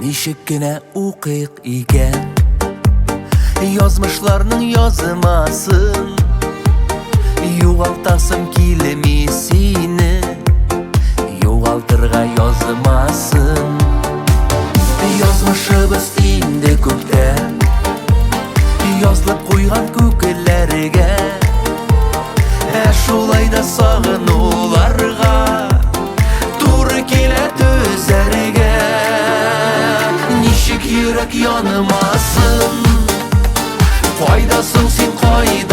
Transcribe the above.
Ничек кенә укыйк икән Язмышларның язмасын? Югалтасым килми сине, Югалтырга язмасын. Язмышыбыз инде күптән Язылып куйган күкләргә, Ә шулай да сагынуларга Туры килә түзәргә. Ничек йөрәк янмасын? Кайда соң син, кайда?